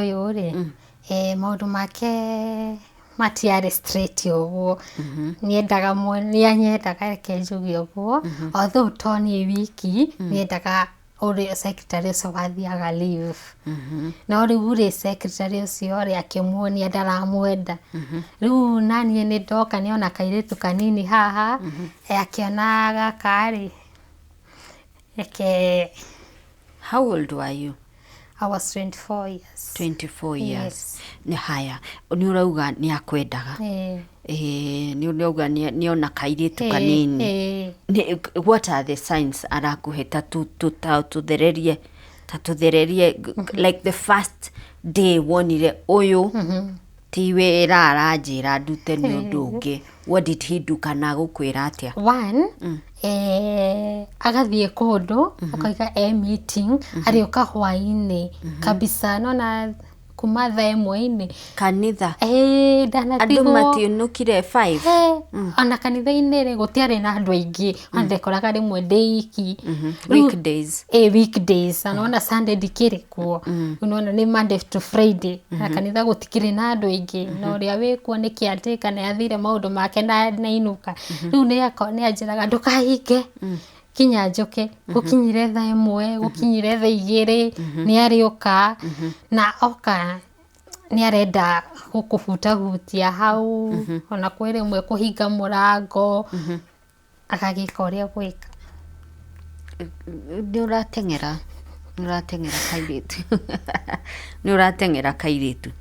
Ũyũ rĩ, maũndũ make matiarĩ straight ũguo. Nĩendaga, nĩanyendaga, reke njuge ũguo, although to niĩ wiki, nĩendaga ũrĩa secretary ũcio wathiaga leave. No rĩu rĩ, secretary ũcio rĩ, akĩmuonia ndaramwenda. Rĩu naniĩ nĩ ndoka nĩona kairĩtu kanini haha, akĩona gaka rĩ, reke. How old were you? I was 24 years. 24 years. Yes. Nĩ haya, nĩ ũrauga nĩ akwendaga. Nĩ ũrauga nĩ ona kairĩtu kanini. What are the signs arakũhe? Ta tũthererie, ta tũthererie, like the first day wonire ũyũ ti wĩra aranjĩra ndute, nĩ ũndũ ũngĩ. What did he do, kana gũkwĩra atĩa? One, agathiĩ kũndũ akauga e meeting, arĩũka hwaĩ-inĩ kabisa, nona kuma thaa 1-inĩ. Kanitha? Andũ Andũ matiũnũkire 5? Ona kanitha-inĩ rĩ, gũtiarĩ na andũ aingĩ, ona ndekoraga rĩmwe ndĩ iki. Weekdays? Ĩ, weekdays. Ona Sunday ndikĩrĩ kuo. Unaona nĩ Monday to Friday, na kanitha gũtikĩrĩ na andũ aingĩ, na ũrĩa wĩkuo nĩ kĩandĩka nĩ athire maũndũ make na ainũka. Rĩu nĩ anjĩraga ndũkahinge kinya njũke. Gũkinyire thaa 1, gũkinyire thaa 2, nĩ arĩũka, na oka nĩ arenda gũkũhutahutia hau, ona kwĩ rĩmwe kũhinga mũrango, agagĩka ũrĩa gwĩka. Nĩ ũrateng'era, nĩ ũrateng'era kairĩtu, nĩ ũrateng'era kairĩtu.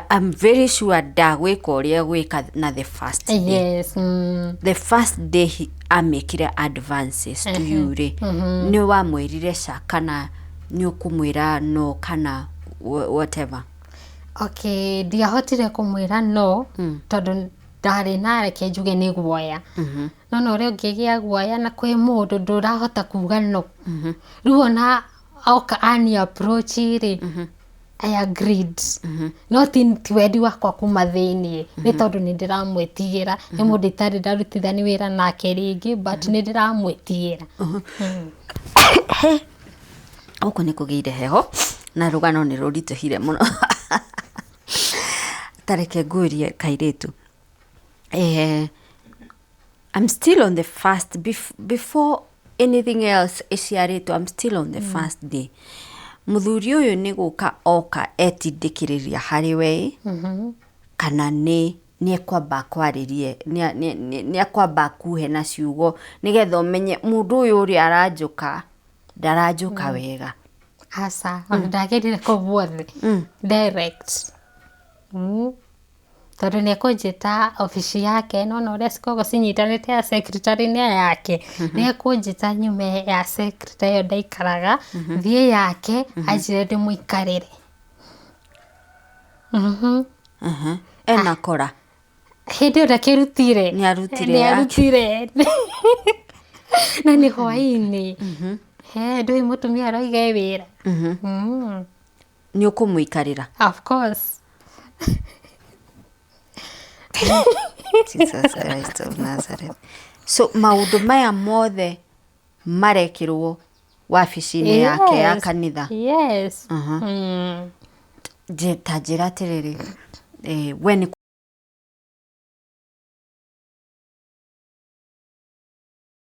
I'm very sure ndagwĩka ũrĩa gwĩka na the first day. Yes. The first day he amĩkire advances to you rĩ, nĩ wamwĩrire ca kana nĩ ũkũmwĩra no kana whatever? Okay, ndiahotire kũmwĩra no, tondũ ndarĩ na, reke njuge, nĩ guoya. No na ũrĩa ũngĩgĩa guoya na kwĩ mũndũ ndũrahota kuga no. Rĩu ona oka ani approach rĩ, I agreed, no ti wendi wakwa kuma thĩiniĩ, nĩ tondũ nĩ ndĩramwĩtigĩra. Nĩ mũndũ itarĩ ndarutithani wĩra nake rĩngĩ, but nĩ ndĩramwĩtigĩra. Gũkũ nĩ kũgĩire heho na rũgano nĩ rũritũhire mũno. Tareke ngũrie kairĩtu, I'm still on the first, before anything else ĩciarĩtwo, I'm still on the first day. Mũthuri ũyũ nĩ gũka oka etindĩkĩrĩria harĩ we, kana nĩ ekwamba kwarĩrie, nĩ ekwamba akuhe na ciugo nĩgetha ũmenye mũndũ ũyũ ũrĩa aranjũka ndaranjũka wega? Aca, ona ndagerire kũu guothe, direct. Tondũ nĩ ekũnjĩta obici yake, nona ũrĩa cikoragwo cinyitanĩte, ya secretary nĩ yake, nĩ ekũnjĩta nyume ya secretary ĩyo ndaikaraga thiĩ yake, anjĩre ndĩmũikarĩre. Ena kora? Hĩndĩ ĩyo ndakĩrutire. Nĩ arutire Nĩ yake. Arutire, na nĩ hwaĩ-inĩ. He ndũĩ mũtumia aroiga e wĩra. Nĩ ũkũmũikarĩra? Of course. Jesus Christ of Nazareth. So maũndũ maya mothe marekĩrwo wabici-inĩ yake ya Yes. kanitha? Yes. Ta njĩra atĩrĩrĩ, we nĩ